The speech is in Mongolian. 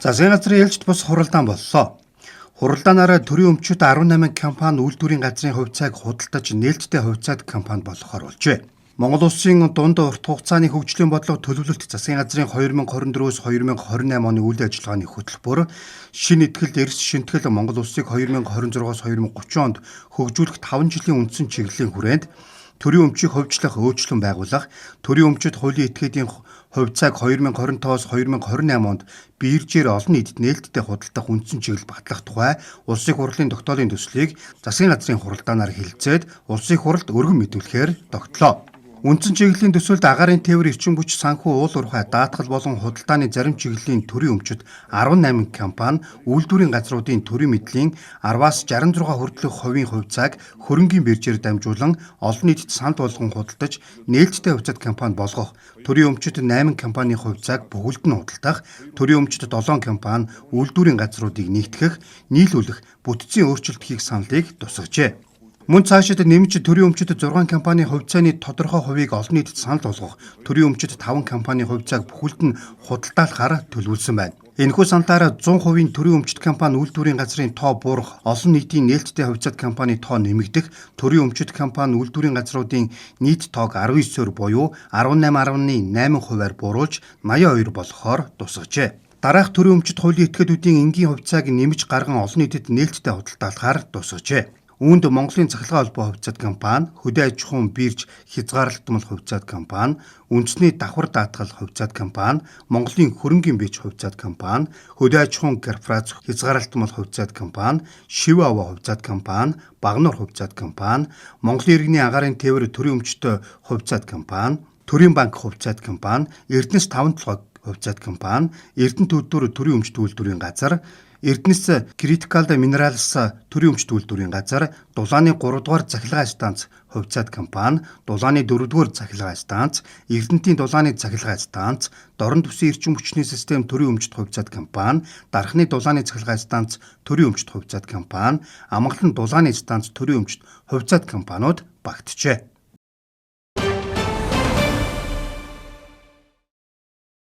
Засгийн газрын ээлжит бус хуралдаан боллоо. Хуралдаанаараа төрийн өмчит 18 компани үйлдвэрийн газрын хувьцааг худалдаж нээлттэй хувьцаат компани болгохоор болжээ. Монгол улсын дунд урт хугацааны хөгжлийн бодлого төлөвлөлт засгийн газрын 2024-өөс 2028 оны үйл ажиллагааны хөтөлбөр, шинэ ихтгэл эрс шинэтгэл Монгол улсыг 2026-аас 2030 онд хөгжүүлэх 5 жилийн үндсэн чиглэлийн хүрээнд төрийн өмчийг хувьчлах өөрчлөн байгуулах, төрийн өмчит хуулийн этгээдийн хувьцааг 2025-аас 2028 онд биржээр олон нийтэд нээлттэй худалдах үндсэн чиглэл батлах тухай Улсын хурлын тогтоолын төслийг засгийн газрын хуралдаанаар хэлэлцээд Улсын хурлд өргөн мэдүүлэхээр тогтлоо. Үндсэн чиглэлийн төсөлд агаарын тээвэр, эрчим хүч, санхүү, уул уурхай, даатгал болон худалдааны зарим чиглэлийн төрийн өмчит 18 компани үйлдвэрийн газруудын төрийн мэдлийн 10-аас 66 хүртэлх хувийн хувьцааг хөрөнгийн биржээр дамжуулан олон нийтэд санал болгон худалдаж нээлттэй хувьцаат компани болгох, төрийн өмчит 8 компанийн хувьцааг бүхэлд нь худалдах, төрийн өмчит 7 компани үйлдвэрийн газруудыг нэгтгэх, нийлүүлэх, бүтцийн өөрчлөлт хийх саналыг тусгажээ. Мөн цаашид нэмж төрийн өмчит 6 компанийн хувьцааны тодорхой хувийг олон нийтэд санал болгох, төрийн өмчит 5 компанийн хувьцааг бүхэлд нь худалдаалахаар төлөвлөсөн байна. Энэхүү саналаараа 100% төрийн өмчит компани үйлдвэрийн газрын тоо буурах, олон нийтийн нээлттэй хувьцаат компани тоо нэмэгдэх, төрийн өмчит компани үйлдвэрийн газруудын нийт тоог 19-оор буюу 18.8 хувиар бууруулж 82 болохоор тусгажээ. Дараах төрийн өмчит хуулийн этгээдүүдийн энгийн хувьцааг нэмж гарган олон нийтэд нээлттэй худалдаалахаар тусгажээ. Үүнд Монголын цахилгаан холбоо хувьцаат компани, хөдөө аж ахуйн бирж хязгаарлагдмал хувьцаат компани, үндэсний давхар даатгал хувьцаат компани, Монголын хөрөнгийн бирж хувьцаат компани, хөдөө аж ахуйн корпорац хязгаарлагдмал хувьцаат компани, Шив аваа хувьцаат компани, Багануур хувьцаат компани, Монголын иргэний агаарын тээвэр төрийн өмчтэй хувьцаат компани, Төрийн банк хувьцаат компани, Эрдэнэс таван толгой хувьцаат компани, Эрдэнэ төлдөр төрийн өмчт үйлдвэрийн газар, Эрдэнэс Critical Minerals төрийн өмчт үйлдвэрийн газар, Дулааны 3 дугаар цахилгаан станц хувьцаат компани, Дулааны 4 дугаар цахилгаан станц, Эрдэнэтийн дулааны цахилгаан станц, Дорнод бүсийн эрчим хүчний систем төрийн өмчт хувьцаат компани, Дархны дулааны цахилгаан станц төрийн өмчт хувьцаат компани, Амгалан дулааны станц төрийн өмчт хувьцаат компаниуд багтжээ.